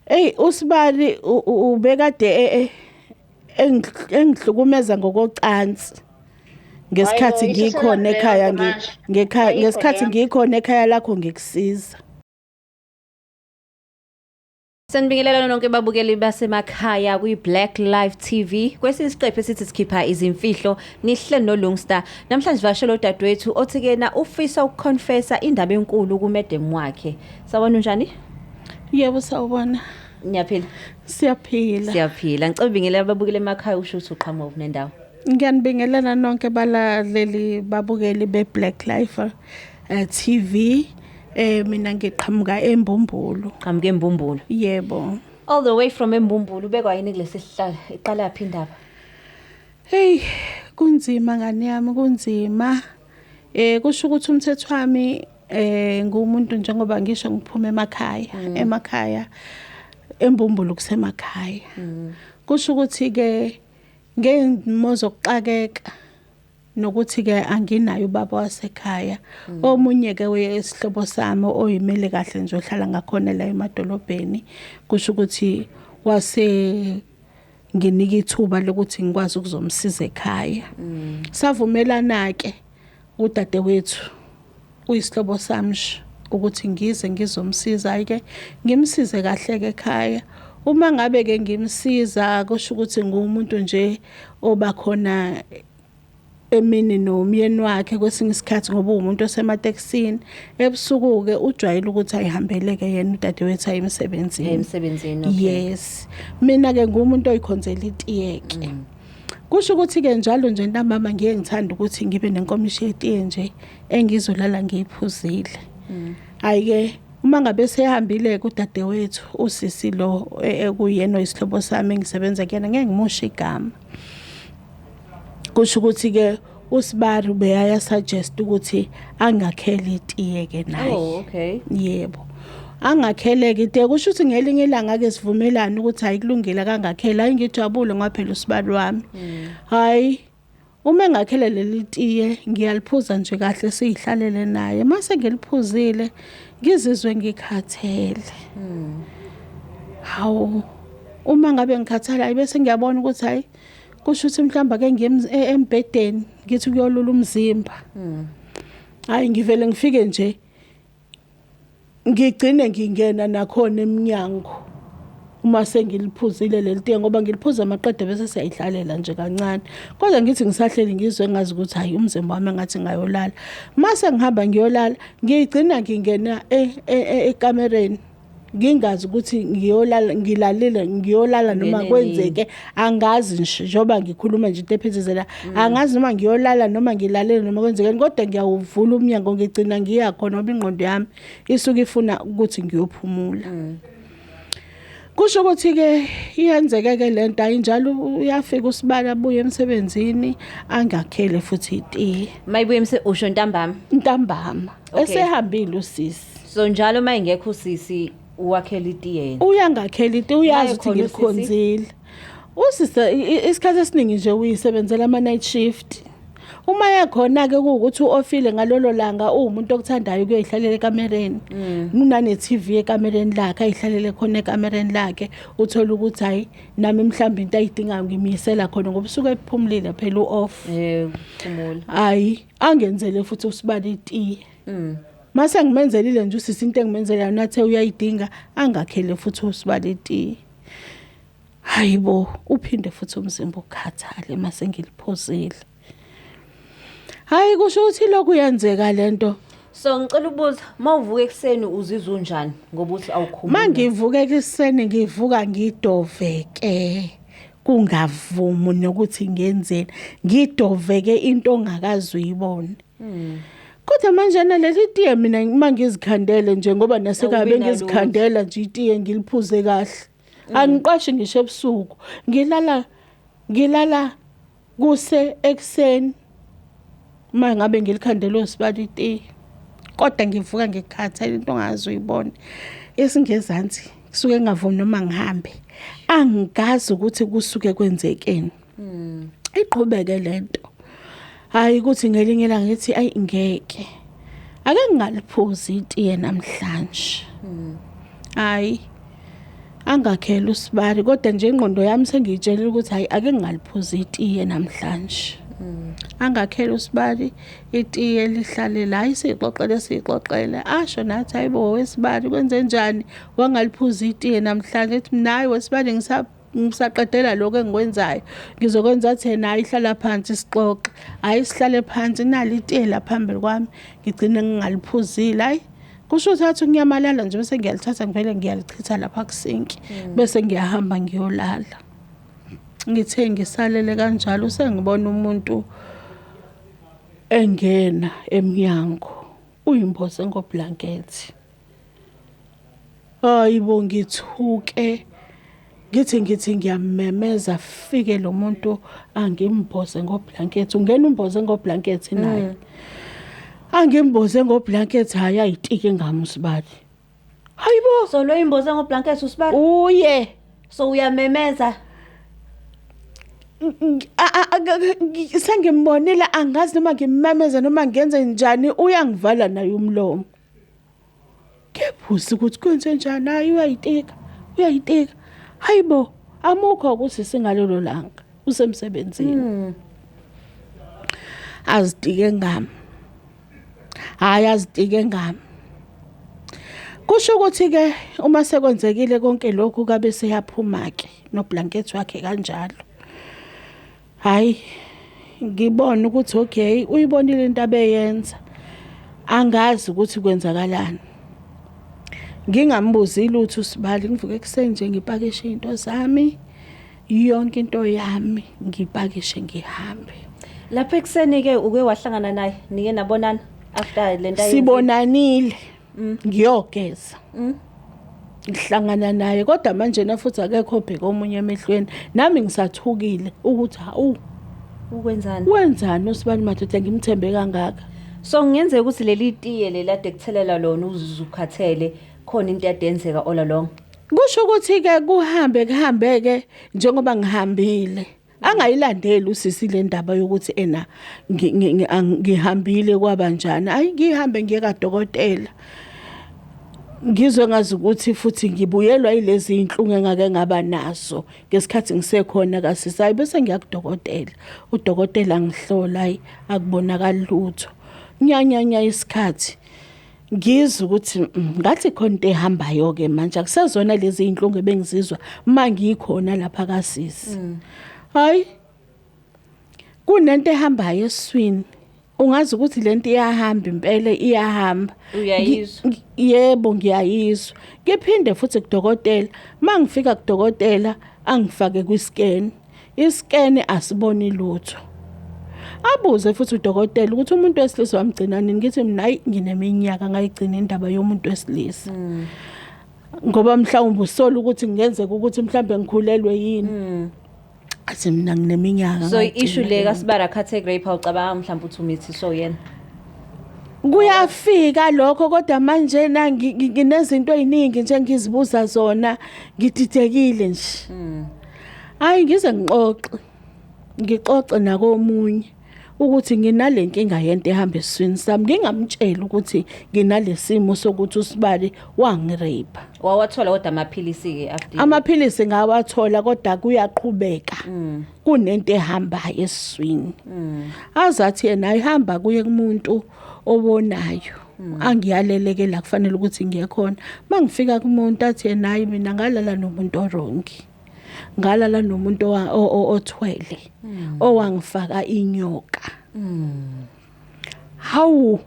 Ey usibali ubekade engihlukumeza ngokocansi ngesikhathi ngikhona ekhaya ngekhaya ngesikhathi ngikhona ekhaya lakho ngikusiza. Sanibingelela nonke babukeli basemakhaya kwi-Black Life TV. Kwesinye isiqephu esithi sikhipha izimfihlo nihle noLungstar. Namhlanje sivakashele udadewethu othi kena ufisa ukuconfessa indaba enkulu kumedem wakhe. Sawubona, unjani? Yebo, sawubona. Ngiyaphila. Siyaphila. Siyaphila. Ngicela ubingelela ababukeli emakhaya, usho ukuthi uqhamuka nendawo. Ngiyanibingelela nonke balaleli, babukeli be-Black Life TV. Mina ngiqhamuka eMbumbulu. Qhamuka eMbumbulu. Yebo. All the way from eMbumbulu, ubekwa yini kulesi sihlalo? Iqala phi indaba? Hey, kunzima ngane yami, kunzima. Kusho ukuthi umthetho wami, ngumuntu, njengoba ngisho, ngiphuma emakhaya, emakhaya eMbumbulu, kusemakhaya. Kusho ukuthi ke ngezimo zokuxakeka nokuthi ke anginayo ubaba wasekhaya. Omunye ke wesihlobo sami oyimele kahle nje, ohlala ngakhona la emadolobheni, kusho ukuthi wase nginika ithuba lokuthi ngikwazi ukuzomsiza ekhaya. Savumelana ke udadewethu, uyisihlobo sami nje, ukuthi ngize ngizomsiza, ayike ngimsize kahle ke ekhaya. Uma ngabe ke ngimsiza, kusho ukuthi ngumuntu nje oba khona emini nomyeni wakhe kwesinye isikhathi, ngoba uwumuntu osematekisini. Ebusuku-ke ujwayele ukuthi ayihambeleke yena udadewethu, aye emsebenzini. Emsebenzini, okay. Yes, mina-ke ngumuntu oyikhonzela itiyeke. Kusho ukuthi-ke njalo nje ntambama ngiye ngithanda ukuthi ngibe nenkomishi yetiye nje engizolala ngiyiphuzile. Hhayi-ke, uma ngabe sehambile-ke udadewethu, usisi lo ekuyena oyisihlobo sami engisebenza kuyena, ngeke ngimusho igama, kusho ukuthi-ke usibari ubeyaya suggest ukuthi angakhele itiye-ke naye. Oh, okay. Yebo, angakheleke itiye. Kusho ukuthi ngelinye ilanga-ke sivumelane ukuthi hayi, kulungile, akangakheli. Hayi, ngijabule ngoba phela usibali wami. Hayi, uma engakhele leli tiye, ngiyaliphuza nje kahle, siyihlalele naye. Mase ngiliphuzile, ngizizwe ngikhathele. Hawu, uma ngabe ngikhathala, hayi, bese ngiyabona ukuthi hayi, kusho ukuthi mhlawumbe ake ngiye embhedeni, ngithi kuyolula umzimba. Hayi, ngivele ngifike nje, ngigcine ngingena nakhona eminyango uma sengiliphuzile leli tiye, ngoba ngiliphuza maqede bese siyayihlalela nje kancane. Kodwa ngithi ngisahleli, ngizwe ngazi ukuthi hayi, umzimba wami engathi ngayolala. Mase ngihamba ngiyolala, ngigcina ngingena ekamereni, ngingazi ukuthi ngiyolala, ngilalile, ngiyolala noma Ngene kwenzeke, angazi nje. Njengoba ngikhuluma nje into ephithizela, angazi noma ngiyolala noma ngilalele noma kwenzekeni, kodwa ngiyawuvula umnyango, ngigcina ngiya khona, ngoba ingqondo yami isuke ifuna ukuthi ngiyophumula. Kusho ukuthi-ke iyenzeke-ke lento ayinjalo, uyafika usibali, abuye emsebenzini, angakhele futhi itiye. Mayibuye usho ntambama? Ntambama. Esehambile usisi. So njalo uma ingekho usisi, uwakhela itiye yena? Uyangakhela itiye, uyazi ukuthi Mayekhona usisi? ngilikhonzile. Usisi isikhathi esiningi nje uyisebenzela ama-night shift. Uma yakhona-ke kuwukuthi u-ofile ngalolo langa, uwumuntu okuthandayo ukuyoyihlalela ekamereni. Unane-TV ekamereni lakhe, ayihlalele khona ekamereni lakhe. Uthole ukuthi hayi, nami mhlawumbe into ayidingayo ngimyisela khona, ngoba usuke ephumulile phela, u-off. Phumula. Hayi, angenzele futhi usibali itiye. Mase ngimenzelile nje usisi into engimenzela yona, athe uyayidinga, angakhele futhi usibali itiye. Hayibo, uphinde futhi umzimba ukhathale mase ngiliphuzile. Hayi, kusho ukuthi lokhu yenzeka lento. So ngicela ukubuza, mawuvuka ekuseni uzizwa unjani, ngoba uthi awukhumuli? Mangivuka ekuseni, ngivuka ngidoveke, kungavumi nokuthi ngenzeni, ngidoveke into ongakazi uyibone. Kodwa manje naleli tiye mina uma ngizikhandele nje, ngoba nasekhaya Awubi nalutho. bengizikhandela nje itiye, ngiliphuze kahle. Angiqashi ngisho ebusuku. Ngilala kuse ekuseni. Uma ngabe ngilikhandele osibali itiye. Kodwa ngivuka ngikhathele into ongazi uyibone. Esingezansi kusuke ngingavumi noma ngihambe. Angazi ukuthi kusuke kwenzekeni. Iqhubeke lento. Hayi, ukuthi ngelinye ilanga ngithi ayi, ngeke. Ake ngingaliphuzi itiye namhlanje. Hayi. Angakhela usibali, kodwa nje ingqondo yami sengiyitshelile ukuthi hayi, ake ngingaliphuza itiye namhlanje. Angakhela usibali itiye lihlale la, siyixoxele siyixoxele, asho nathi hayibo wesibali kwenze njani wangaliphuza itiye namhlanje? Ethi mina hayi wesibali ngisaqedela lokho engikwenzayo, ngizokwenza. Athi yena hayi, hlala phansi sixoxe. Hayi, sihlale phansi, nali itiye la phambili kwami, ngigcine ngingaliphuzile. Hayi, kusho ukuthi athi ukunyamalala nje bese ngiyalithatha ngivele ngiyalichitha lapha kusinki, bese ngiyahamba ngiyolala. Ngithe ngisalele kanjalo, sengibona umuntu engena emnyango uyimboze ngoblanket. Hayibo, ngithuke, ngithi ngiyamemeza, fike lo muntu angimboze ngoblanket, ungena umboze ngoblanket naye, angimboze ngoblanket, hayi, ayitike ngami usibali. Hayibo. So lo imboze ngoblanket usibali? Uye. So uyamemeza? Sengimbonile, angazi noma ngimemeze noma ngenze njani, uyangivala naye umlomo. Kephusi ukuthi kwenze njani, hayi uyayitika, uyayitika. Hayibo, amukho ukuthi singalelo langa usemsebenzini. Azitike ngami. Hayi, azitike ngami. Kusho ukuthi ke uma sekwenzekile konke lokhu kabe seyaphuma ke noblanket wakhe kanjalo. Hayi, ngibona ukuthi okay, uyibonile into abeyenza. Angazi ukuthi kwenzakalani. Ngingambuzi lutho usibali, ngivuke ekuseni nje ngipakishe into zami, yonke into yami ngipakishe ngihambe. Lapha ekuseni ke uke wahlangana naye, nike nabonana after lento ayenze? Sibonanile. Ngiyogeza. Ngihlangana naye, kodwa manje na futhi akekho obheka omunye emehlweni. Nami ngisathukile ukuthi hawu, ukwenzani? Wenzani usibali madoda, ngimthembe kangaka? So kungenzeka ukuthi leli tiye lelade kuthelela lona uzuze ukhathele, khona into yadenzeka all along. Kusho ukuthi ke kuhambe kuhambe ke, njengoba ngihambile, angayilandeli usisi le ndaba yokuthi ena ngihambile kwabanjani. Ayi, ngihambe ngiye kadokotela, ngizwe ngazi ukuthi futhi ngibuyelwa yilezi inhlungu engake ngaba nazo ngesikhathi ngisekhona kasisi. Hayi, bese ngiya kudokotela, udokotela ngihlola, hayi, akubonakali lutho. Nyanyanya isikhathi, ngizwe ukuthi ngathi khona into ehambayo ke manje, akusezona lezi inhlungu ebengizizwa mangikhona lapha kasisi. Hayi, kunento ehambayo esiswini, ungazi ukuthi lento iyahamba impela, iyahamba. Uyayizwa? Yebo, ngiyayizwa. Ngiphinde futhi kudokotela, mangifika kudokotela angifake kwiscan, iscan asiboni lutho. Abuze futhi udokotela ukuthi umuntu wesilisa wamgcina nini? Ngithi mina hayi, ngineminyaka ngayigcina indaba yomuntu wesilisa, ngoba mhlawumbe usola ukuthi kungenzeka ukuthi mhlawumbe ngikhulelwe yini. Athi mina ngineminyaka So ngayigcina issue le leyo nto. kasibara khathe rape, awucabanga mhlawumbe ukuthi umithi so yena? Kuyafika lokho, kodwa manje na nginezinto eziningi nje ngizibuza zona, ngididekile nje. Hayi, ngize ngixoxe, ngixoxe nakomunye ukuthi nginale nkinga yento ehamba esiswini sami, ngingamtsheli ukuthi nginalesimo sokuthi usibali wangirape. Wawathola kodwa amaphilisi ke after? Amaphilisi ngawathola, kodwa kuyaqhubeka, kunento ehambayo esiswini. Azathi yena ayihamba kuye kumuntu obonayo, angiyaleleke la kufanele ukuthi ngiye khona. Mangifika kumuntu, athi yena hayi, mina ngalala nomuntu owrong, ngalala nomuntu othwele owangifaka inyoka. Hawu,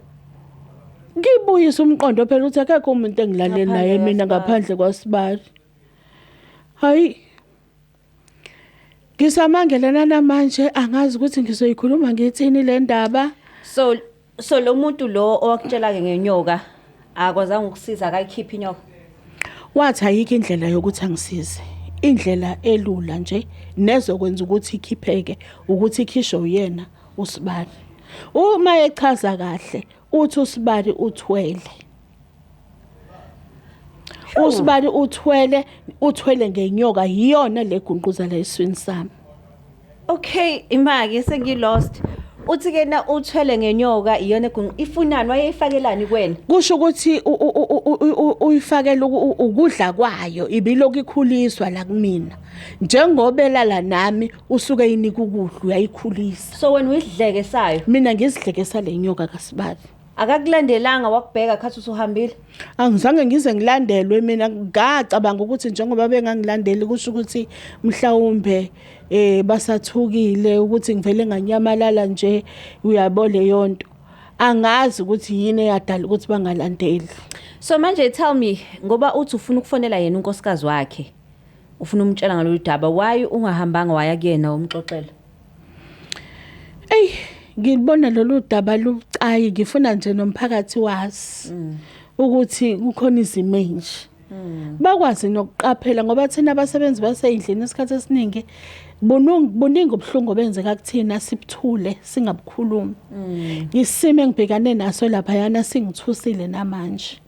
ngibuyisa umqondo phela ukuthi akekho umuntu engilale naye Ngaphandle mina kwasibali. ngaphandle kwasibali. Hayi, ngisamangele namanje, angazi ukuthi ngizoyikhuluma ngithini le ndaba. So lo muntu lo owakutshela ke ngenyoka akwazanga ukusiza, akayikhipha inyoka? Wathi ayikho indlela yokuthi angisize, indlela elula nje nezokwenza ukuthi ikhipheke ukuthi ikhishwe uyena usibali. Uma echaza kahle uthi usibali uthwele, usibali uthwele, uthwele ngenyoka, yiyona le gunquza la esiswini sami. Okay, imaki sengilost. Uthi ke na uthwele ngenyoka iyona egunqa ifunani wayeyifakelani kuwena? Kusho ukuthi uyifakela ukudla kwayo ibilokhu ikhuliswa la kumina. Njengoba elala nami usuke inika ukudla uyayikhulisa. So wena uyisidleke sayo. Mina ngisidleke sale nyoka kasibali. Akakulandelanga wakubheka khathi usuhambile. Angizange ngize ngilandelwe mina ngacabanga ukuthi njengoba bengangilandeli kusho ukuthi mhlawumbe basathukile ukuthi ngivele nganyamalala nje uyabo leyo nto. Angazi ukuthi yini eyadala ukuthi bangalandeli. So manje tell me ngoba uthi ufuna ukufonela yena unkosikazi wakhe. Ufuna umtshela ngalolu daba why ungahambanga waya kuyena umxoxela? Ey ngibona lolu daba lubucayi ngifuna nje nomphakathi wazi ukuthi kukhona izimo enje. Bakwazi nokuqaphela ngoba thina abasebenzi baseyindlini isikhathi esiningi buningi ubuhlungu obenzeka kuthina sibuthule singabukhulumi. Isimo engibhekane naso laphayana singithusile namanje.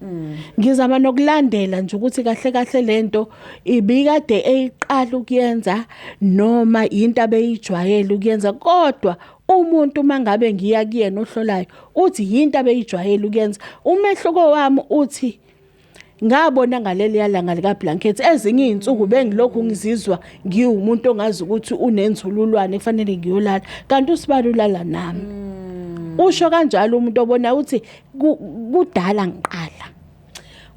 Ngizama nokulandela nje ukuthi kahle kahle lento ibikade eyiqala ukuyenza noma into abeyijwayele ukuyenza kodwa umuntu mangabe ngiya kuyena ohlolayo uthi yinto abeyijwayele ukuyenza. Umehluko wami uthi ngabona ngaleli yalanga lika blanket ezinye izinsuku bengilokhu ngizizwa ngiwumuntu ongazi ukuthi unenzululwane kufanele ngiyolala kanti usibali ulala nami. Usho kanjalo umuntu obona uthi kudala ngiqala.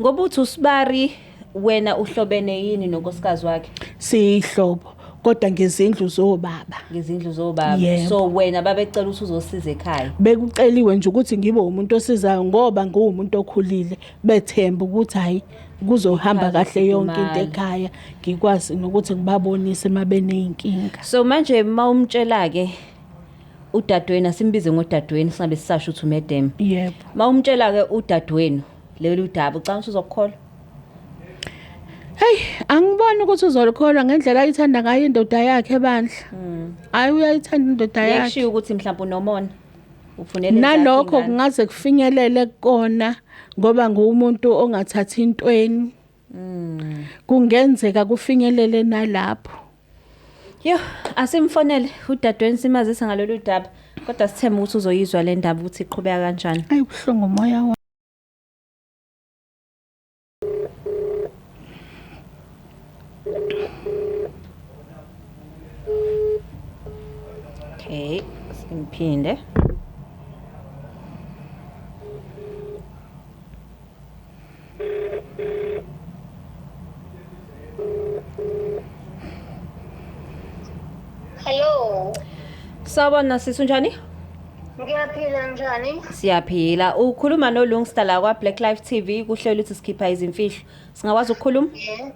Ngoba uthi usibari wena uhlobene yini nonkosikazi wakhe? Siyihlobo kodwa ngezindlu zobaba. Ngezindlu zobaba. So wena babecela ukuthi uzosiza ekhaya. Bekuceliwe nje ukuthi ngibe umuntu osizayo ngoba ngiwumuntu okhulile bethemba ukuthi hayi kuzohamba kahle yonke into ekhaya ngikwazi nokuthi ngibabonise mabeneyinkinga. So manje mawumtshela ke udadewenu asimbize ngodadewenu singabe sisasho ukuthi umedem. Yebo. Mawumtshela ke udadewenu leli udaba ucabanga ukuthi uzokukholwa? Hey, angiboni ukuthi uzolikholwa ngendlela ayithanda ngayo indoda yakhe bandla. Hayi uyayithanda indoda yakhe. Yakushiya ukuthi mhlawumbe unomona. Ufunele nalokho kungaze kufinyelele kona ngoba ngumuntu ongathathi intweni. Kungenzeka kufinyelele nalapho. Yo, asimfonele udadewenu simazise ngalolu daba. Kodwa sithemba ukuthi uzoyizwa le ndaba ukuthi iqhubeka kanjani. Ayi kuhlungu umoya wami. Okay, simphinde. Hello. Sawubona sisi unjani? Ngiyaphila njani? Siyaphila. Ukhuluma noLungsta la kwa Black Life TV kuhlelo ukuthi sikhipha izimfihlo. Singakwazi ukukhuluma? Yeah.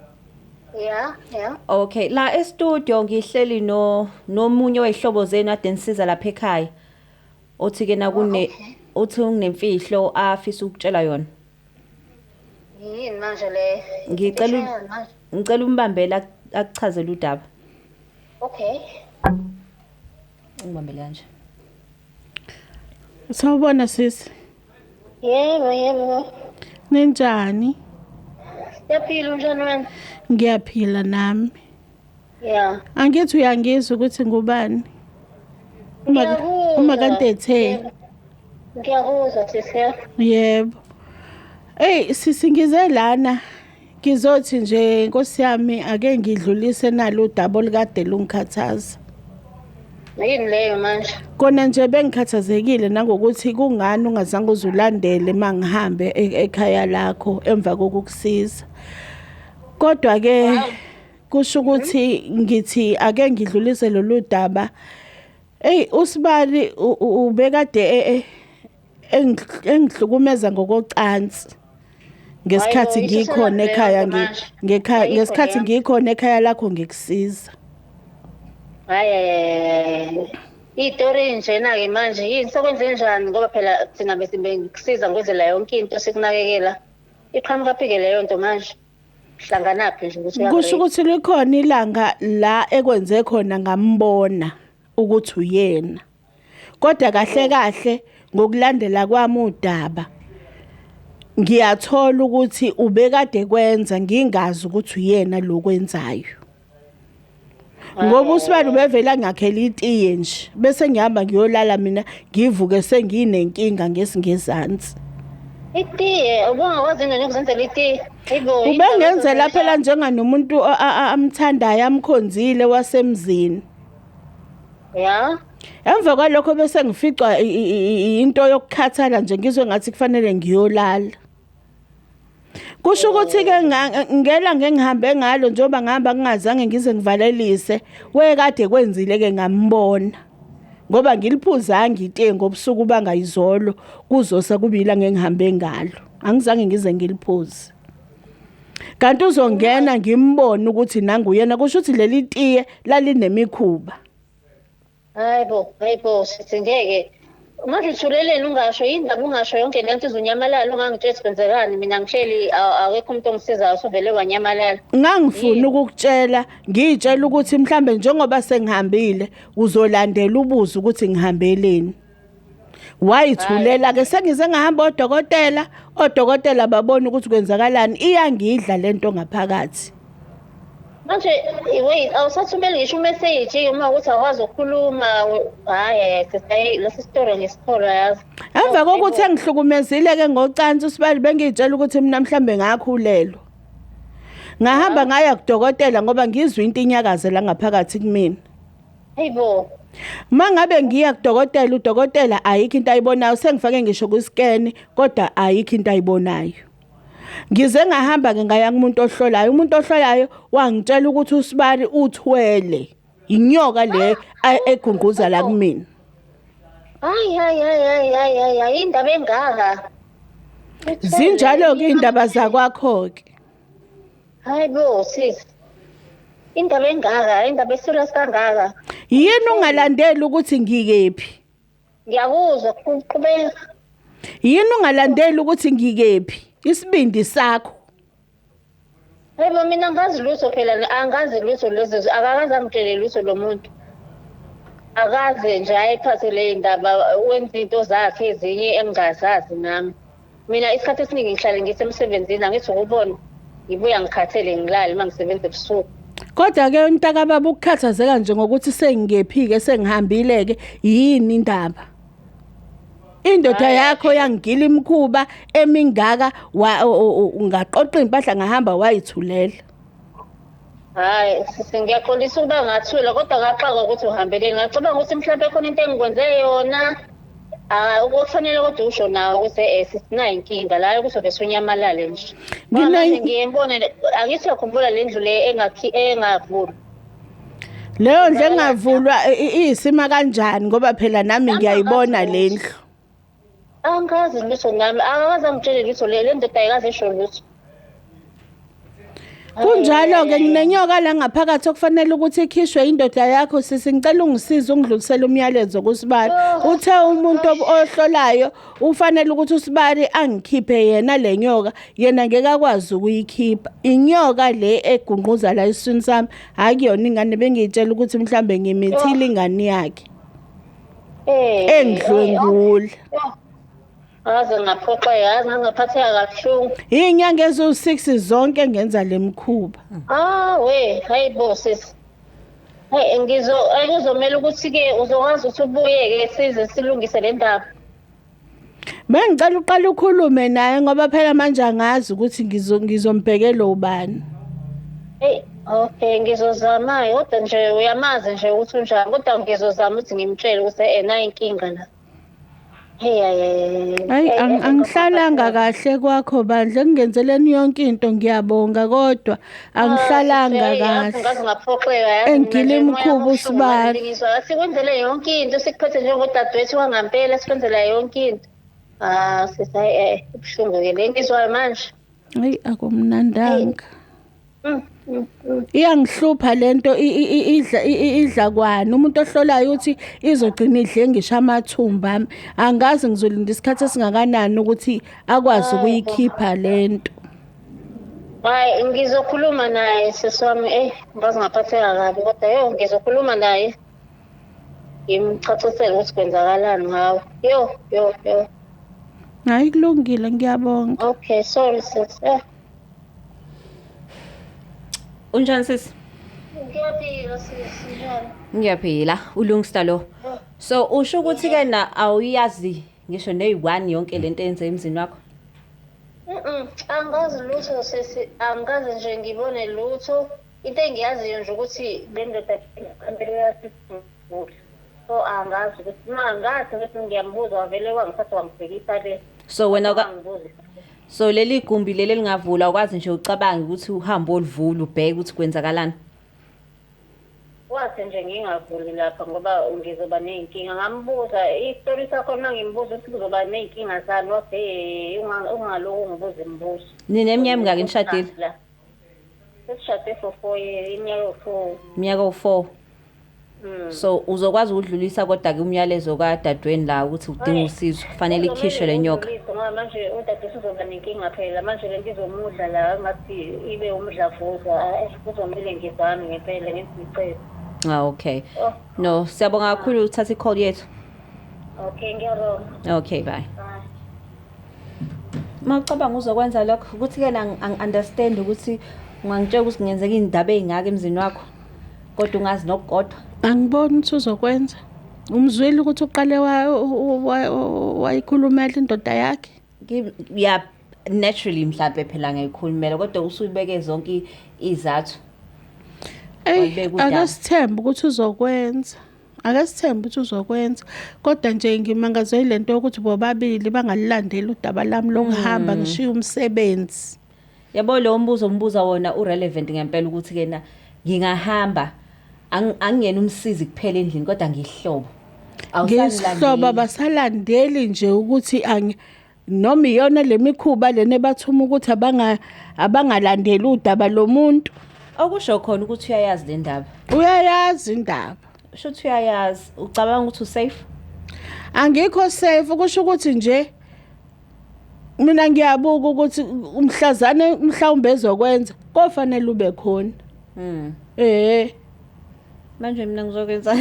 Yeah, yeah. Okay, la e-studio ngihleli no nomunye wezihlobo zenu ade nisiza lapha ekhaya. Othi ke na kune uthi unemfihlo afisa ukutshela yona. Yini manje le? Ngicela umbambele akuchazele udaba. Okay. Ungibambele kanje. Sawubona sisi. Yebo, yebo. Ninjani? Siyaphila unjani wena? Ngiyaphila nami. Yeah. Angithi uyangizwa ukuthi ngubani? Uma kantethe. Ngiyakuzwa sisi. Yebo. Hey sisi ngize lana ngizothi nje Nkosi yami ake ngidlulise nalo udaba olukade lungikhathaza. Yini leyo manje? Kona nje bengikhathazekile nangokuthi kungani ungazange uzulandele mangihambe ekhaya lakho emva kokukusiza. Kodwa ke kusho ukuthi ngithi ake ngidlulise lolu daba. Hey usibali ubekade engihlukumeza ngokocansi ngesikhathi ngikhona ekhaya ngekhaya ngesikhathi ngikhona ekhaya lakho ngikusiza. Hayi itori njena ke manje yini sokwenze njani ngoba phela thina besikusiza ngenzela yonke into sikunakekela iqhamuka phike leyo nto manje hlanganaphi nje ukuthi kusho ukuthi likhona ilanga la ekwenze khona ngambona ukuthi uyena kodwa kahle kahle ngokulandela kwami udaba ngiyathola ukuthi ubekade kwenza ngingazi ukuthi uyena lokwenzayo. Ngoba usibali ubevela ngakhela itiye nje, bese ngihamba ngiyolala mina, ngivuke senginenkinga ngesingezansi. Itiye, ubungakwazi yini ukuzenzela itiye? Hayibo. Ubengenzela phela njenganomuntu amthandayo, amkhonzile wasemzini. Ya. Emva kwalokho bese ngificwa into yokukhathala nje, ngizwe ngathi kufanele ngiyolala. Kusho ukuthi ke ngela ngengihambe ngalo, njengoba ngihamba ngingazange ngize ngivalelise, wekade kwenzile ke ngambona. Ngoba ngiliphuzanga itiye ngobusuku bangayizolo, kuzosa kubila ngengihambe ngalo. Angizange ngize ngiliphuze. Kanti uzongena ngimbone ukuthi nanguyena, kusho ukuthi leli tiye lalinemikhuba. Hayibo, hayibo, sithi ngeke. Manje uthuleleni ungasho yini ndaba, ungasho yonke lento izonyamalala, ungangitsheli kwenzekani? Mina ngihleli, akekho umuntu ongisizayo, usuvele wanyamalala. Ngangifuna ukukutshela, ngiyitshela ukuthi mhlambe njengoba sengihambile uzolandela ubuze ukuthi ngihambeleni. Wayithulela ke, sengize ngahamba odokotela, odokotela babona ukuthi kwenzakalani, iyangidla lento ngaphakathi. Manje wait, awusathumeli ngisho umessage uma ukuthi awukwazi ukukhuluma? Hhayi, hayi, lesi story ngisikholwa, yazi. Emva kokuthi engihlukumezile ke ngocansi usibali, bengiyitshela ukuthi mina mhlambe ngakhulelwa. Ngahamba ngaya kudokotela ngoba ngizwe into inyakaze la ngaphakathi kumina. Hayibo. Mangabe ngiya kudokotela, udokotela ayikho into ayibonayo, sengifake ngisho ku-scan kodwa ayikho into ayibonayo. Ngize ngahamba ke ngaya kumuntu ohlolayo, umuntu ohlolayo wangitshela ukuthi usibari uthwele inyoka le egunguza la kumina. Hayi, hayi, hayi, hayi, hayi, hayi, hayi, indaba engaka. Zinjalo ke indaba zakwakho ke. Hayibo sis. Indaba engaka, indaba eserious kangaka. Yini ungalandeli ukuthi ngikephi? Ngiyakuzwa, qhubeka. Yini ungalandeli ukuthi ngikephi? Isibindi sakho. Hayibo, mina angazi lutho phela, angazi lutho lezi, akakaze angitshele lutho lo muntu. Akaze nje ayiphathe le ndaba, wenza into zakhe ezinye engingazazi nami. Mina isikhathi esiningi ngihlale ngisemsebenzini, angithi ukubona ngibuya ngikhathele, ngilale uma ngisebenza ebusuku. Kodwa ke mntaka baba, ukukhathazeka nje ngokuthi sengingephi ke, sengihambile ke, yini indaba? Indoda yakho yangigila imikhuba emingaka, ungaqoqa impahla ngahamba wayithulela. Hayi sisi, ngiyaxolisa ukuba ngathula, kodwa ngaxaka ukuthi uhambeleni. Ngacabanga ukuthi mhlawumbe khona into engikwenze yona. Ah, okufanele kodwa usho nawe ukuthi sisinayo inkinga la ukuthi uvese unyamalale nje. Manje ngiye ngibone, angithi uyakhumbula le ndlu le engakhi engavulwa. Leyo ndlu engavulwa iyisima kanjani, ngoba phela nami ngiyayibona le ndlu. Angazi lutho nami, akakaze angitshele lutho, le ndoda ayikaze isho lutho. Kunjalo-ke, nginenyoka la ngaphakathi okufanele ukuthi ikhishwe indoda yakho. Sisi, ngicela ungisize ungidlulisele umyalezo kusibali. Uthe umuntu ohlolayo ufanele ukuthi usibali angikhiphe yena le nyoka, yena ngeke akwazi ukuyikhipha. Inyoka le egunquza la esiswini sami, akuyona ingane, bengiyitshela ukuthi mhlambe ngimithile ingane yakhe. Engidlwengula. Ngaze ngaphoxeka, yazi, ngangaphatheka kabuhlungu. Iy'nyanga eziwu-6 zonke ngenza le mkhuba. Ah we, hayibo sis. Hey, ngizo kuzomela ukuthi-ke uzokwazi ukuthi ubuye-ke size silungise le ndaba. Bengicela uqale ukhulume naye, ngoba phela manje angazi ukuthi ngizombhekela ubani. Hey, okay, ngizozama, kodwa nje uyamazi nje ukuthi unjani, kodwa ngizozama ukuthi ngimtshele ukuthi nayi inkinga la. Hey, hayi. Hayi, angihlalanga kahle kwakho bandla, engingenzeleni yonke into, ngiyabonga, kodwa angihlalanga kahle. Ngaze ngaphoxeka, yazi. Engigila imikhuba usibali. Sikwenzele yonke into, sikuphethe njengodadewethu wangampela, sikwenzela yonke into. Ah sis, hayi, ibuhlungu-ke le ngizwayo manje. Hayi, akumnandanga. Iyangihlupha lento, idla idla kwani umuntu ohlolayo uthi izogcina idle ngisho amathumba ami. Angazi ngizolinda isikhathi esingakanani ukuthi akwazi ukuyikhipha lento. Hayi, ngizokhuluma naye sisi wami, ngaze ngaphatheka kabi, kodwa yo, ngizokhuluma naye. Ngimchacisele ukuthi kwenzakalani ngawe. Yo, yo, yo. Hayi, kulungile, ngiyabonga. Okay, sorry sis. Unjani sisi? Ngiyaphila sisi, njani? Ngiyaphila, uLungsta lo. So usho ukuthi ke na awuyazi ngisho neyi-one yonke lento eyenze emzini wakho? Angazi lutho sisi, angikaze nje ngibone lutho. Into engiyaziyo nje ukuthi le ndoda iqambele yasivula. So angazi ukuthi uma ngathi ukuthi ngiyambuza wavele wangithatha wangibhekisa le. So wena Wangibuza. So leli gumbi leli elingavula ukwazi nje ucabange ukuthi uhambe olivula ubheke ukuthi kwenzakalani? Wathi nje ngingavuli lapha ngoba ngizoba ney'nkinga. Ngambuza isitori sakhona, ngimbuza ukuthi kuzoba ney'nkinga zani, wathi hey, ungaloku ungibuza imibuzo. Nineminyaka emingaki nishadile? La. Sesishade for 4 years, iminyaka ewu-4. Iminyaka ewu-4. So uzokwazi ukudlulisa kodwa-ke umyalezo kadadweni la ukuthi udinga usizo, kufanele ikhishwe le nyoka. Ngidlulise ngoba manje udade usuzoba nenkinga phela manje, lento izomudla la ngathi ibe umdlavuza. Kuzomele ngizame ngempela ngenze icebo. Ah, okay. Oh. No, siyabonga kakhulu uthatha i-call yethu. Okay, ngiyabonga. Okay, bye. Bye. Mawucabanga uzokwenza lokho ukuthi-ke angi-understand ukuthi ungangitshela ukuthi kungenzeka iy'ndaba ey'ngaka emzini wakho kodwa ungazi nokukodwa. Angiboni ukuthi uzokwenza. Umzwile ukuthi uqale wayikhulumela indoda yakhe. Ya, naturally mhlampe phela ngiyikhulumela, kodwa usuyibeke zonke izathu. Eyi, Wayibeka udaba. ake sithembe ukuthi uzokwenza. Ake sithembe ukuthi uzokwenza. Kodwa nje ngimangazwe yile nto yokuthi bobabili bangalilandeli udaba lami lokuhamba ngishiye umsebenzi. Yabo, lo mbuzo umbuza wona urelevant ngempela ukuthi ke na ngingahamba angiyena umsizi kuphela endlini kodwa ngihlobo. Ngisihlobo, abasalandeli nje ukuthi noma iyona lemikhuba lena ebathuma ukuthi abangalandeli udaba lomuntu. Okusho khona ukuthi uyayazi le ndaba. Uyayazi indaba. Usho ukuthi uyayazi, ucabanga ukuthi usafe? Angikho safe, kusho ukuthi nje mina ngiyabuka ukuthi umhlazane mhlawumbe ezokwenza kofanele ube khona. Manje mina ngizokwenza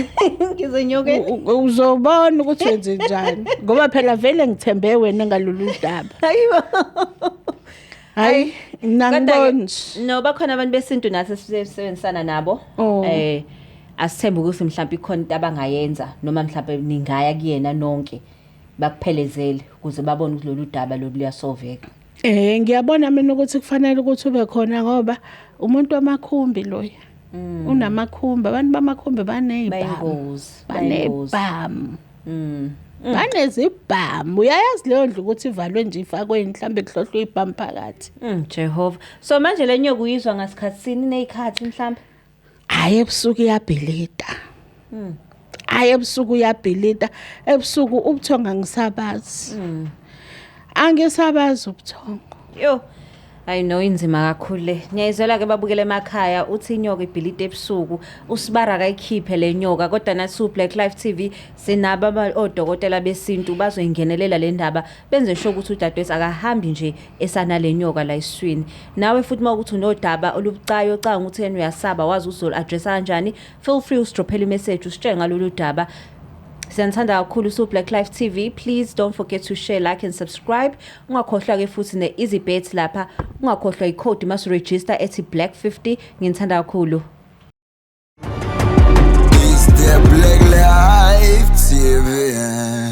ngizenyokeni. Uzobona ukuthi wenze njani ngoba phela vele ngithembe wena ngalolu daba. Hayibo. Hayi, mina Kodwa-ke, ngiboni nje. No, bakhona abantu besintu nathi esisebenzisana nabo. Oh. Asithembe ukuthi mhlawumbe ikhona into abangayenza noma mhlawumbe ningaya kuyena nonke bakuphelezele ukuze babone ukuthi lolu daba lolu luyasolveka. Ngiyabona mina ukuthi kufanele ukuthi ube khona ngoba umuntu wamakhumbi loya. Unamakhumbi, abantu bamakhumbi banezibhamu. Bayingozi, bayingozi. Banebhamu. Banezibhamu. Uyayazi leyo ndlu ukuthi ivalwe nje ifakwe mhlambe kuhlohlwe ibhamu phakathi. Jehova. So manje le nyoka uyizwa ngasikhathi sini, nezikhathi mhlambe? Hayi, ebusuku iyabhilita. Hayi, ebusuku uyabhilita. Ebusuku ubuthongo angisabazi. Angisabazi ubuthongo. Yo. Hayi no, inzima kakhulu le. Niyayizwela ke babukele emakhaya, uthi inyoka ibhilita ebusuku, usibara akayikhiphe le nyoka, kodwa nathi u Black Life TV sinabo odokotela besintu bazoyingenelela le ndaba benze sure ukuthi udadewethu akahambi nje esana le nyoka la esiswini. Nawe futhi mawukuthi unodaba olubucayi ocanga ukuthi yena uyasaba wazi uzol-addressa kanjani, feel free usidrophele imessage usitshele ngalolu daba. Siyanithanda kakhulu su Black Life TV. Please don't forget to share, like and subscribe. Ungakhohlwa ke futhi ne Easy Bet lapha. Ungakhohlwa icode mase register ethi Black 50. Nginithanda kakhulu. It's the Black Life TV.